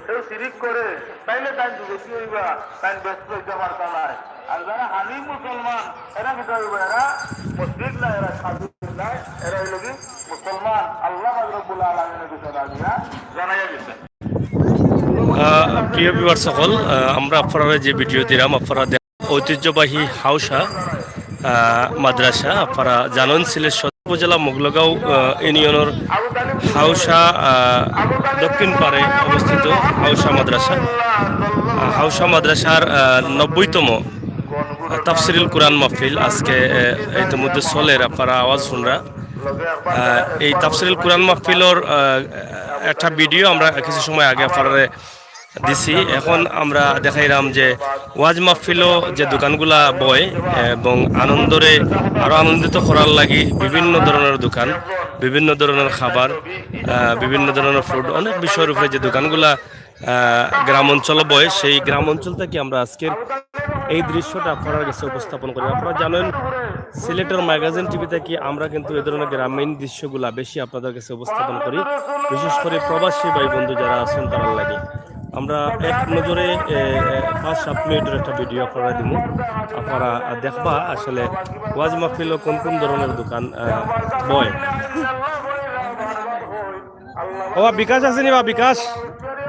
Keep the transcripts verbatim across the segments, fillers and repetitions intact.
কেউ শিরিক করে, তাইলে তাই দুজখি অইবা, তাই বেহেস্তো যাইতা পারতা নায়। আর যারা হানি মুসলমান, এরা কিতা অইবা? এরা মুশরিক নায়, এরা কাফির নায়, এরা অইলো কি মুসলমান। আল্লাহ পাক রব্বুল আলামিনের বিষয়ে জানিয়া, জানাইয়া দিছে। আহ, প্রিয় ভিউয়ার সকল, আহ, আমরা আপনারা যে ভিডিও দিলাম, আপনারা দেখ-, ঐতিহ্যবাহী হাউশা, আহ, মাদ্রাসা, আপনারা জানেন সিলেট সদর উপজেলা মোগলগাঁও, আহ, ইউনিয়নের হাউশা, আহ, দক্ষিণ পাড়ে অবস্থিত হাউশা মাদ্রাসা। আহ, হাউশা মাদ্রাসার, আহ, নব্বইতম, আহ, তাফসিরুল কোরআন মাহফিল আজকে, আহ, ইতিমধ্যে চলের, আপনারা আওয়াজ শুনরা। আহ, এই তাফসিরুল কোরআন মাহফিলর, আহ, একটা ভিডিও আমরা কিছু সময় আগে আপনারারে দিছি। এখন আমরা দেখাইরাম যে ওয়াজ মাহফিলো যে দোকানগুলা বয় এবং আনন্দরে আরো আনন্দিত করার লাগি বিভিন্ন ধরনের দোকান, বিভিন্ন ধরনের খাবার, আহ, বিভিন্ন ধরনের ফুড, অনেক বিষয়ের উপরে যে দোকানগুলা, আহ, গ্রাম অঞ্চলে বয়, সেই গ্রাম অঞ্চল থেকে আমরা আজকের এই দৃশ্যটা আপনার কাছে উপস্থাপন করি। আপনারা জানেন, সিলেটের ম্যাগাজিন টিভি থেকে আমরা কিন্তু এ ধরনের গ্রামীণ দৃশ্যগুলা বেশি আপনাদের কাছে উপস্থাপন করি, বিশেষ করে প্রবাসী ভাই বন্ধু যারা আছেন তারার লাগি। আমরা এক নজরে, এ, এ, পাঁচ সাত মিনিটের একটা ভিডিও আপনারা দিব। আপনারা দেখবা আসলে ওয়াজ মাহফিলো কোন কোন ধরনের দোকান, আহ, বয়। ও বা বিকাশ আছে নি বা বিকাশ?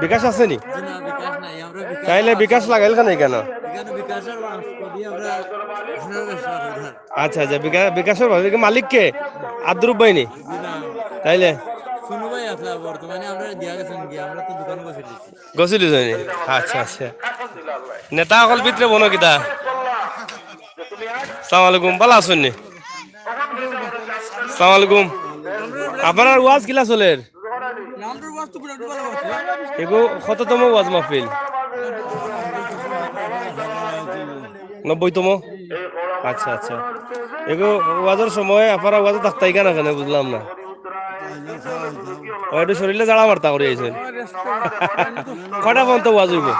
বিকাশ আছে নি? জি না, বিকাশ নাই, আমরা বিকাশ তাইলে আছে। বিকাশ লাগাইল কেন এখানে? এখানে বিকাশের মালিক করি আমরা, আপনারা ব্যবসা করি। আচ্ছা, আচ্ছা, বিকা-, বিকাশের মালিক, মালিক কে? আব্দুর রব্বাই নি? জি না। তাইলে? সুনু ভাই আসলে বর্তমানে আমরা দিয়া গেছেন কি, আমরা তো দোকান বসে দিচ্ছি। গছিল জানি। আচ্ছা, আচ্ছা। নেতা অকল ভিতরে বনো কিতা? সালাম আলাইকুম, ভালা আছইন নি? সালাম আলাইকুম। আপনার ওয়াজ কিলা চলের? এগু কততম ওয়াজ মাহফিল? নব্বইতম? আচ্ছা, আচ্ছা। এগু ওয়াজর সময় আপনারা ওয়াজো থাকতাই কেন, কেন বুঝলাম না। ও, একটু শরীরে জাড়া মারতা করি আইছেন। কটা পর্যন্ত ওয়াজ অইবো?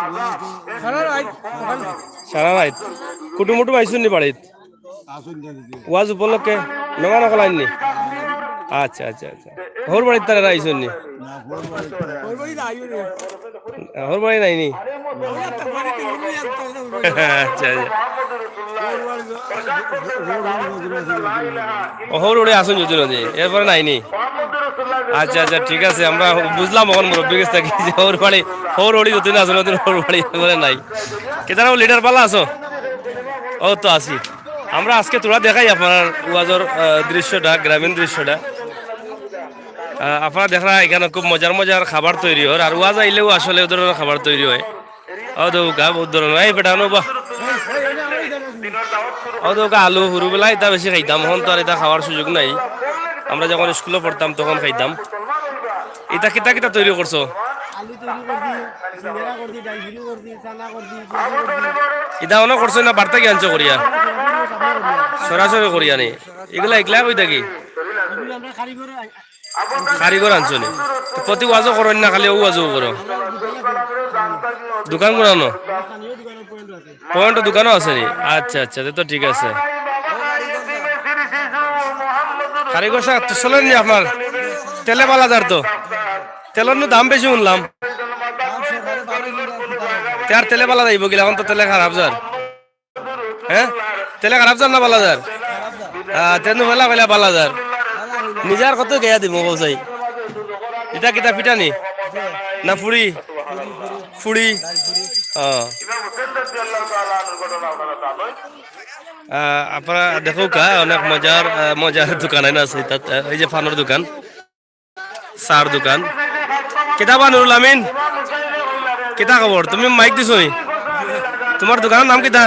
সারা রাইত। কুটুমুটুম আইছইন নি বাড়িত? ওয়াজ উপলক্ষে নগা নকল আইননি? আচ্ছা, আচ্ছা, আচ্ছা। হউর বাড়িত তারা আইছইন নি? হউর বাড়ি নাইনি? আচ্ছা, আচ্ছা। ও, হউর বাড়ি আছইন যদি নদী, এরপরে নাইনি? আচ্ছা, আচ্ছা, ঠিক আছে, আমরা বুঝলাম অখন মুরব্বির গেছ থাকি যে হউর বাড়ি, হউর বাড়ি যদি না আছইন, হউর বাড়ি এরপরে নাই। কিতা রে লিডার, ভালা আছো? ও তো আছি। আমরা আজকে থুড়া দেখাই আপনার ওয়াজর, আহ, দৃশ্যটা, গ্রামীণ দৃশ্যটা। আহ, আপনারা দেখরা এখানো খুব মজার মজার খাবার তৈরি অর, আর ওয়াজ আইলেও আসলে অউ ধরনর খাবার তৈরি অয়। অউ দেখউক্কা, বহুত ধরনর, এই বেটা, আনো বা। অউ দেখউক্কা, আলু, হুরুবেলা ইতা বেশি খাইতাম, অখন তো আর ইতা খাওয়ার সুযোগ নাই। আমরা যখন স্কুলো পড়তাম তখন খাইতাম। ইতা কিতা কিতা তৈরি করছো? আলু তৈরি করছি, সিঙ্গারা করছি, ডাইল ফ্রি করছি, চানা করছি, পেঁয়াজি করছি। ইতা অনো করছো না বাড়িত থাকি আনছো করিয়া? সরাসরি করিয়া নি? ইগুলা একলা কই থাকি? এগুলো আমরা কারিগর আ-, কারিগর আনছো নি? তো প্রতি ওয়াজো করইন না, খালি অউ ওয়াজো করো? দোকান করানো? স্থানীয় দোকানের পয়েন্ট আছে। পয়েন্ট দোকানও আছে নি? আচ্ছা, আচ্ছা, তে তো ঠিক আছে। কারিগর সাব তো চলের নি আপনার? তেলে বালা যার তো। তেলর নু দাম বেশি হুনলাম। তে আর তেলে বালা যাইবো কিলা, অখন তো তেলে খারাপ যার। হ্যাঁ? তেলে খারাপ যার না বালা যার? আহ, তেনু বেলা বেলা বালা যার। নিজে আর কত গেয়া দিমু কও চাই? ইতা কিতা পিঠা নি? না ফুড়ি? ফুড়ি? ও। আহ, আপনারা দেখউক্কা, অনেক মজার, আহ, মজার দোকান আইন আছে। ইতা, আহ, এই যে পানর দোকান, চার দোকান। কিতা বা নুরুল আমিন? কিতা খবর? তুমি মাইক দিছো নি? তোমার দোকানর নাম কিতা?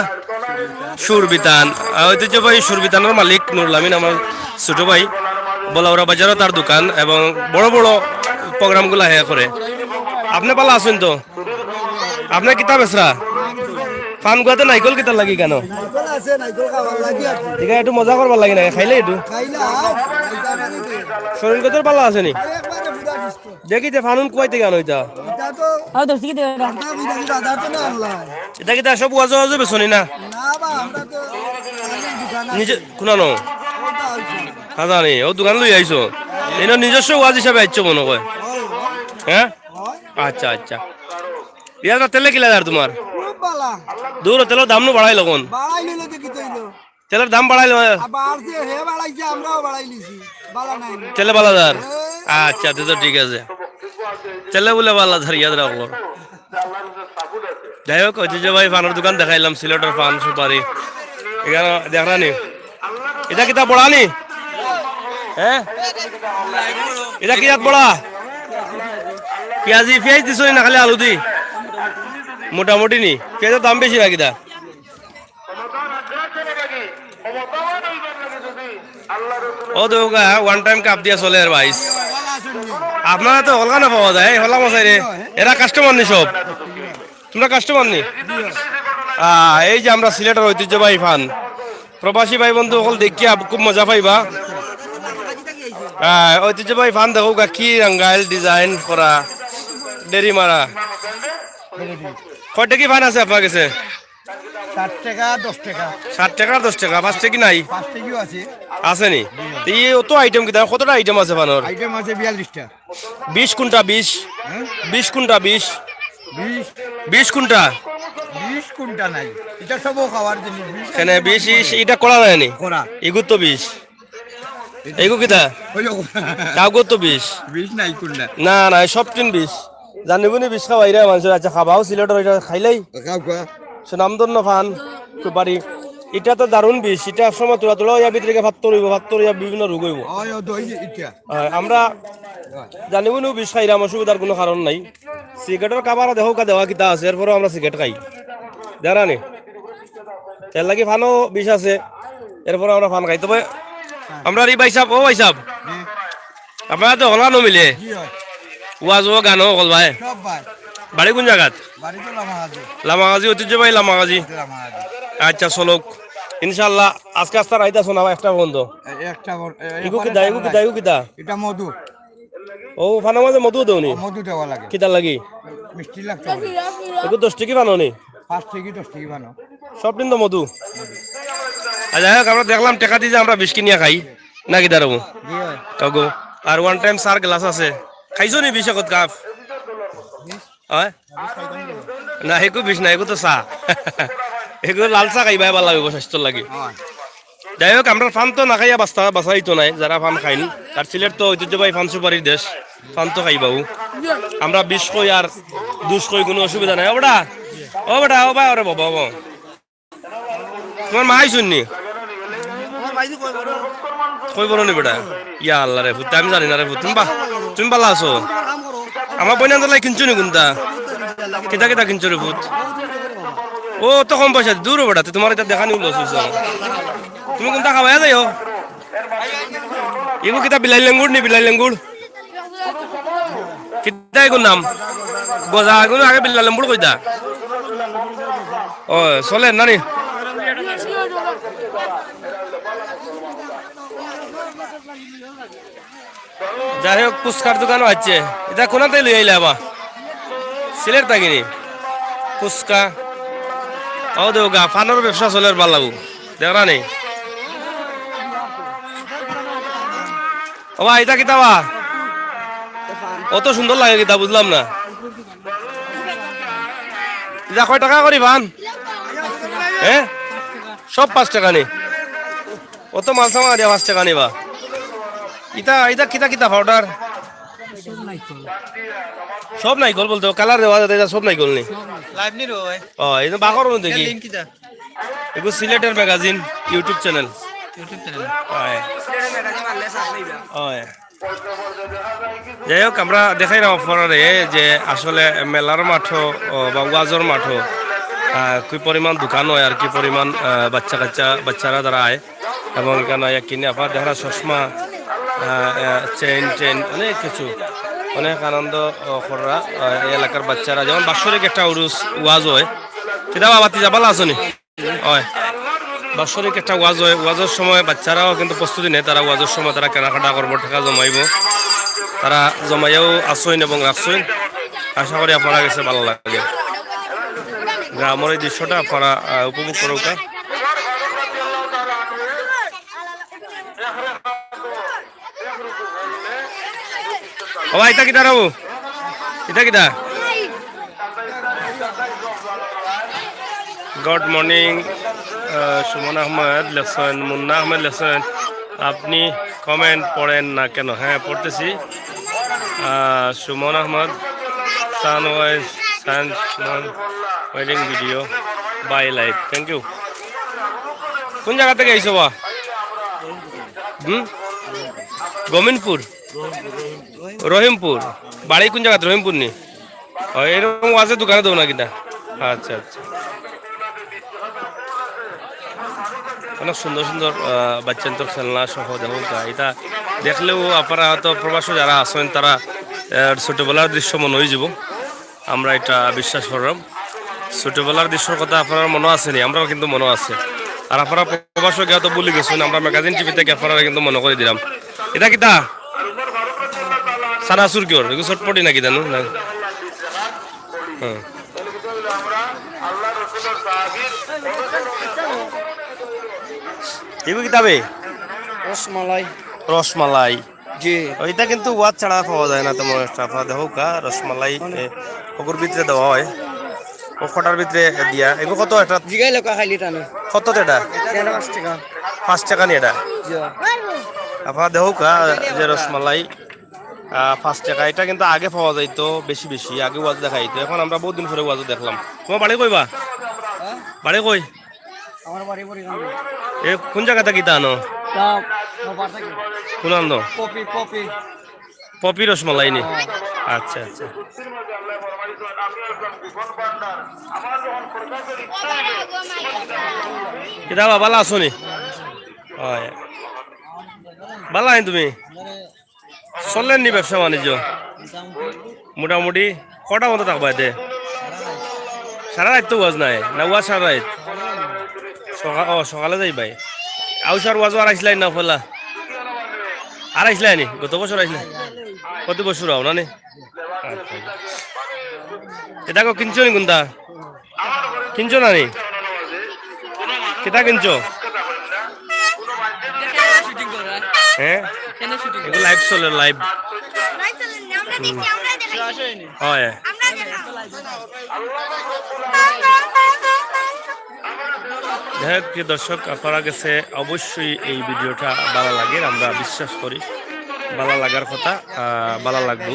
সুরবিতান। আহ, ঐতিহ্যবাহী সুরবিতানর মালিক নুরুল আমিন, আমার ছোট ভাই। বলাউড়া বাজারো তার দোকান এবং বড় বড় প্রোগ্রামগুলা হে করে। আপনে বালা আছইন তো? আপনে কিতা বেচরা? পান গুয়াতে নাইকল কিতার লাগি কেন? নাইকল আছে, নাইকল খাবার লাগি আর কি। ঠিক আছে, একটু মজা করবার লাগি না, খাইলে একটু। খাই না, আও। শরীর কত বালা আছে নি? একবারে পুরা সুস্থ। দেখি তে পান উন কুয়াইতে কেন ইতা? ইতা তো আও, দর্শি কি দেবে? আমরা বুঝি বাজার তো না আনলাম। ইতা কিতা সব ওয়াজো ওয়াজো বেচো নি না? না বা, আমরা তো নিজে কুনানো? ওটা আনছি। না জানি, অউ দোকান লই আইছো। ইনো নিজস্ব ওয়াজ হিসাবে আইছো মনে কয়। হ্যাঁ? আচ্ছা, আচ্ছা। রিয়াজরা, তেলে কিলা যার তুমার? খুব বালা। দূর, তেলর দাম নু বাড়াইল অখন। বাড়াইল না তো কিতা অইল? তেলর দাম বাড়াইল। আর বাড়ছে, হে বাড়াইছে, আমরাও বাড়াই নিছি। বালা নাই। তেলে বালা যার? হ্যাঁ। আচ্ছা, তে তো ঠিক আছে। তেলে বুলে বালা যার, রিয়াজরা অকলর। যাই হোক, ঐতিহ্যবাহী পানর দোকান দেখাইলাম, সিলেটর পান সুপারি। ইখানো দেখরা নি? ইটা কিতা বড়া নি? হ্যাঁ? ইটা কিতা বড়া? পিয়াজি, পিয়াজ দিছো নি না খালি আলু দি? মোটামুটি নি? পিয়াজর দাম বেশি না কিতা? ও দেউগা, one time cup দিয়া চলে আর ভাইস। আপনারা তো হলা না পাওয়া যায়, হলা মশাই রে। এরা কাস্টমার নি সব। তুমরা কাস্টমার নি? আহ, এই যে আমরা সিলেটর ঐতিহ্যবাহী পান, প্রবাসী ভাই বন্ধু অকল দেখিয়া খুব মজা পাইবা। আহ, ঐতিহ্যবাহী পান দেখউক্কা, কি রাঙ্গাইল ডিজাইন করা, ডেরি মারা। কয়টা কি পান আছে আপনার কাছে? সাত টেকা, দশ টেকা। সাত টেকা আর দশ টেকা, পাঁচ টেকা নাই? পাঁচ টেকাও আছে। আছে নি? তে ই অত আইটেম কিতা? কতটা আইটেম আছে পানর? আইটেম আছে বিয়াল্লিশটা। বিশ কুনটা বিশ? হ্যাঁ? বিশ কুনটা বিশ? বিশ। বিশ কুনটা? বিশ কুনটা নাই। ইটা সবও খাওয়ার জিনিস। বিশ কেনে বিশ, ইশ, ইটা করা যায় নি? করা। ইগুর তো বিশ। এইগু কিতা? ওই ও। কাউগো তো বিশ। বিশ নাই কুনটা? না, না, সব টিন বিশ। জানি বুনি বিষ খাওয়াইরা মানষরে, আচ্ছা, খাবাও সিলেটর ইটা খাইলাই। খাও, খাও। সুনামধন্য পান, সুপারি। ইটা তো দারুণ বিষ, ইটা এক সময় তুড়া তুড়া অইয়া ভিতরে গিয়া ফাত্তর অইবো, ফাত্তর অইয়া বিভিন্ন রোগ অইবো। ওই, ও, দই ইটা। অয়, আমরা জানি বুনিউ বিষ খাইরাম, অসুবিধার কুনু কারণ নাই। সিগারেটর কাভারো দেখউক্কা দেওয়া কিতা আছে, এরপরেও আমরা সিগারেট খাই। দেখরা নি? এরলাগি পানো বিষ আছে, এরপরেও আমরা পান খাই। তবে আমরার ই ভাইসাব, ও ভাইসাব, জি। আপনারা তো হলা নু মিলে। জি অয়। ওয়াজ ও গানো অকল ভাই। সব ভাই। বাড়ি কুন জাগাত? বাড়ি তো লামাগাজী। লামাগাজী, ঐতিহ্যবাহী লামাগাজী। লামাগাজী। আচ্ছা, চলউক। ইনশাআল্লাহ, আজকে আস্তা রাইত আছো না ভাই, একটা বন্ধ। এ-, একটা বন-, এ-, ইগু কিতা, ইগু কিতা, ইগু কিতা? ইটা মধু। ও, পানর মাঝে মধু দেও নি? মধু দেওয়া লাগে। কিতার লাগি? মিষ্টি লাগতো। ইগু দশ টেকি পানো নি? পাঁচ টেকি, দশ টেকি পানো। সব দিন তো মধু। আর যাই হোক, আমরা দেখলাম টেকা দি যে আমরা বিষ কিনিয়া খাই। না কিতা রকম? জি অয়। ওগো, আর one time চা গ্লাস আছে। খাইছো নি বিষ একত কাপ? অয়? না, হেগু বিষ না, হেগু তো চা। হেগু লাল চা খাইবায়, ভালা অইবো স্বাস্থ্যর লাগি। অয়। যাই হোক, আমরা পান তো না খাইয়া বাঁচতা, বাঁচা অইতো নায়, যারা পান খাইন। আর সিলেট তো ঐতিহ্যবাহী পান সুপারির দেশ, পান তো খাইবাউ। আমরা বিষ কই আর দুষ কই, কুনু অসুবিধা নাই। ও বেটা, ও বেটা, ও ভাই, ওরে বাবা, বাবা। তুমার মা আইছইন নি? কই বড় নি বেটা? ইয়া আল্লাহ রে পুত, আমি জানি না রে পুত। তুমি বা-, তুমি ভালা আছো? আমার বইনার লাই কিনছো নি কুনটা? কিতা কিতা কিনছো রে পুত? ও তো কম পয়সা, দূর বেটা, তুমার ইটা দেখানিউ লস অইছে। তুমি কুনটা খাওয়াইয়া যাইও? ইগু কিতা বিলাই লেঙ্গুর নি, বিলাই লেঙ্গুর? কিতা ইগুর নাম? গজা, ইগুর আগে বিল্লা লেম্বুর কইতা। ও, চলে না নি? যাই হোক, ফুচকার দোকানও আছে। ইটা কুনাতে লই আইলা বা? সিলেট থাকি নি? ফুচকা। ও দেউগা, পানর ব্যবসা চলের ভালা। দেখরা নি? ও বা, ইটা কিতা বা? অত সুন্দর লাগে কিতা, বুঝলাম না। ইটা কয় টেকা করি পান? হ্যাঁ? সব পাঁচ টেকা নি? অত মাল সামান দিয়া পাঁচ টেকা নি বা? ইটা, ইটা কিতা কিতা পাউডার? সব নাইকল বলতে, কালার দেওয়া যাতে, ইটা সব নাইকল নি? লাইভ নি রে ভাই। ও, এই যে বাকর মধ্যে কি? লিংক কিতা? এগু সিলেটের magazine, YouTube channel. YouTube channel. অয়। অয়। যাই হোক, আমরা দেখাইরাম আপনারারে যে আসলে মেলার মাঠো, ও, বা ওয়াজর মাঠো, আহ, কি পরিমাণ দোকান অয় আর কি পরিমাণ, আহ, বাচ্চা কাচ্চা, বাচ্চারা যারা আয় এবং ইখানো আইয়া কিনে। আপনারা দেখরা চশমা, আহ, আহ, চেইন টেইন, অনেক কিছু, অনেক আনন্দ, ও, কররা। আহ, এই এলাকার বাচ্চারা যেমন বাৎসরিক একটা উরুস ওয়াজ অয়, কিতা বা ভাতিজা ভালা আছো নি? অয়। বাৎসরিক একটা ওয়াজ অয়, ওয়াজর সময় বাচ্চারাও কিন্তু প্রস্তুতি নেয়, তারা ওয়াজর সময় তারা কেনাকাটা করবো, টেকা জমাইবো। তারা জমাইয়াও আছইন এবং রাখছইন। আশা করি আপনারার গেছে ভালা লাগে। গ্রামর এই দৃশ্যটা আপনারা, আহ, উপভোগ করউক্কা। ও ভাই, ইটা কিতা রে বাবু? ইটা কিতা? Good morning. সুমন আহমেদ লেখছেন, মুন্না আহমেদ লেখছেন, আপনি কমেন্ট পড়েন না কেন? হ্যাঁ, পড়তেছি। আহ, Suman Ahmad, Sunwise, Sun Suman, wedding video, by live, thank you. কোন জায়গা থেকে আইছো বা? হুম, গমিনপুর, রহিমপুর। বাড়ি কোন জায়গাতে? রহিমপুর নি? ও, এরকম ওয়াজের দোকানে দেবো না কিনা? আচ্ছা, আচ্ছা। অনেক সুন্দর সুন্দর, আহ, বাচ্চাইন্তর খেলনা সহ দেখো তা। এটা দেখলেও আপনারা হয়তো প্রবাসী যারা আছেন, তারা, আহ, ছোটবেলার দৃশ্য মনে হয়ে যাব। আমরা এটা বিশ্বাস করলাম। ছোটবেলার দৃশ্যর কথা আপনার মনে আছে নি? আমরাও কিন্তু মনে আছে। আর আপনারা প্রবাসে গিয়া তো ভুলে গেছেন, আমরা ম্যাগাজিন টিভি থেকে আপনারা কিন্তু মনে করে দিলাম। এটা কিতা? সানাসুর কি ওর? এগুলো চটপটি নাকি জানো? না। হ্যাঁ। এগুলো কিতাবে? রসমালাই। রসমালাই। জি। ওইটা কিন্তু ওয়াজ ছাড়া পাওয়া যায় না তেমন একটা। আপনারা দেখো কা, রসমালাই, এ, ওগুর ভিতরে দেওয়া হয়। ও কটার ভিতরে দিয়া। এগুলো কত একটা? জিগাই লোকা খাইলি টানে। কত এটা? এটা পাঁচ টাকা। পাঁচ টাকা নি এটা? জি। আপনারা দেখো কা, যে রসমালাই, আহ, পাঁচ টাকা। এটা কিন্তু আগে পাওয়া যাইতো বেশি বেশি, আগে ওয়াজ দেখা যাইতো। এখন আমরা বহুত দিন পরে ওয়াজ দেখলাম। তোমার বাড়ি কইবা? হ্যাঁ? বাড়ি কই? আমার বাড়ি বুড়িগঙ্গা। এ কোন জায়গা থাকি তা আনো? তা মোবার থাকি। কোন আনো? Poppy, poppy. পপি রসমালাই নি? হ্যাঁ। আচ্ছা, আচ্ছা। কিতা বা, ভালা আছো নি? হয়। ভালা আইন তুমি? চলের নি ব্যবসা বাণিজ্য? মোটামুটি। কটা মতো থাকবা এতে? সারা রাত তো ওয়াজ নাই, না ওয়াজ সারা রাত? সকা-, ও, সকালে যাইবায়। আউশার ওয়াজও আর আইসলাই না ফলা? আর আইসলাই নি? গত বছর আইসলাই? প্রতি বছর আও না নি? আচ্ছা। এটা কো কিনছো নি কোনটা? কিনছো না নি? কিতা কিনছো? হ্যাঁ? এগুলো লাইভ চলে, লাইভ। হয়। যাই হোক, প্রিয় দর্শক, আপনারা গেছে অবশ্যই এই ভিডিওটা ভালা লাগে, আমরা বিশ্বাস করি ভালা লাগার কথা, আহ, ভালা লাগবো।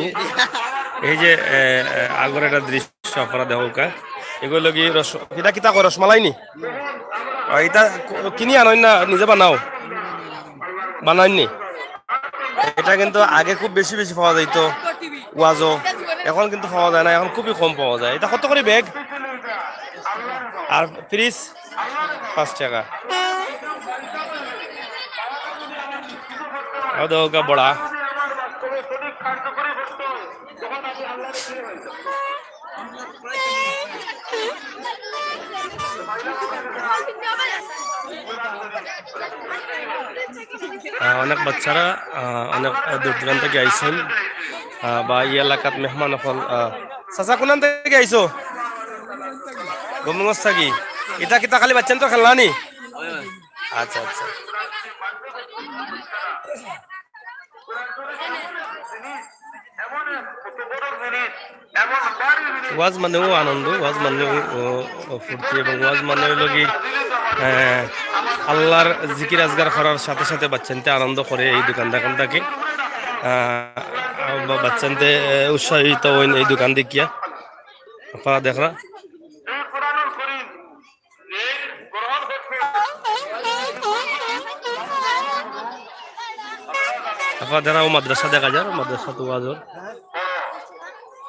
এই যে, এ, এ, আগর একটা দৃশ্য আপনারা দেখো কা, এগুলো কি রস-, কিতা কিতা কয়, রসমালাই নি? আর এটা ক-, কিনি আনো না নিজে বানাও? বানাইনি। এটা কিন্তু আগে খুব বেশি বেশি পাওয়া যাইতো ওয়াজো, এখন কিন্তু পাওয়া যায় না, এখন খুবই কম পাওয়া যায়। এটা কত করে ব্যাগ? আর পিস? পাঁচ টাকা। ও দেখো কা বড়া। আহ, অনেক বাচ্চারা, আহ, অনেক দূর দূরান্ত থাকি আইছইন, আহ, বা এই এলাকাত মেহমান অকল। আহ, চাচা, কোনান থাকি আইছো? গোবিন্দগঞ্জ থাকি। এটা কিতা খালি বাচ্চাইন্তর খেলনা নি? আচ্ছা, আচ্ছা। ওয়াজ মানেও আনন্দ, ওয়াজ মানেও, ও, ও ফুর্তি, এবং ওয়াজ মানে হইল কি, আহ, আল্লাহর জিকির আজগার করার সাথে সাথে বাচ্চাইন্তে আনন্দ করে এই দোকান দেখান থাকে। আহ, বা-, বাচ্চাইন্তে, আহ, উৎসাহিত হইন এই দোকান দেখিয়া। আপনারা দেখরা। আপনারা দেখরা ও মাদ্রাসা দেখা যার, মাদ্রাসা তো ওয়াজর,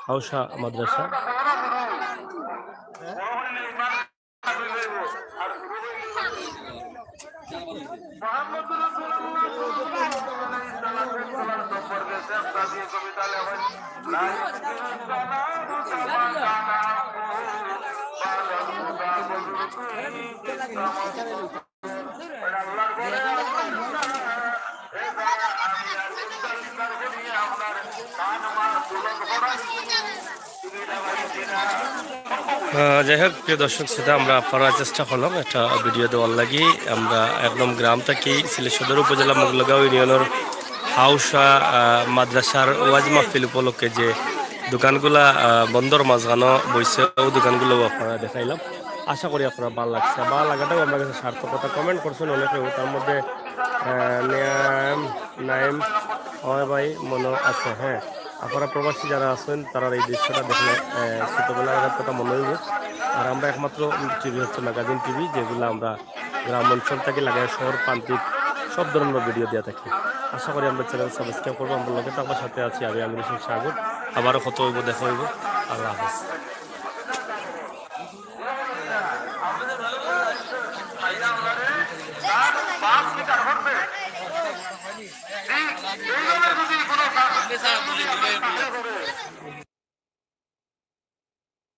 হাউসা মাদ্রাসা। আহ, যাই হোক, প্রিয় দর্শক শ্রোতা, আমরা আপ্পারা চেষ্টা করলাম একটা ভিডিও দেওয়ার লাগি। আমরা একদম গ্রাম থাকি, সিলেট সদর উপজেলা মুগলগাঁও ইউনিয়নর হাউসা, আহ, মাদ্রাসার ওয়াজ মাহফিল উপলক্ষে যে দোকানগুলা, আহ, বন্দর মাঝখানো বইছে, ও দোকানগুলো আপনারা দেখাইলাম। আশা করি আপনারা ভালা লাগছে, ভালা লাগাটাও আমরার কাছে সার্থকতা। কমেন্ট করছেন অনেকে, তার মধ্যে আহ, নিয়াম নাইম, হয় ভাই, মনে আছে, হ্যাঁ। আপনারা প্রবাসী যারা আছেন, তারা এই দৃশ্যটা দেখলে আহ, ছোটবেলার কথা মনে হইব। আর আমরা একমাত্র টিভি হচ্ছে ম্যাগাজিন টিভি, যেগুলো আমরা গ্রাম অঞ্চল থেকে লাগাই শহর প্রান্তিক সব ধরনের ভিডিও দিয়ে থাকি। আশা করি আমরা চ্যানেল সাবস্ক্রাইব করবো, আমরা লগে থাকবো, সাথে আছি আমি আমির হোসেন সাগর। আবারও কথা হইব, দেখা হইব। আল্লাহ হাফেজ।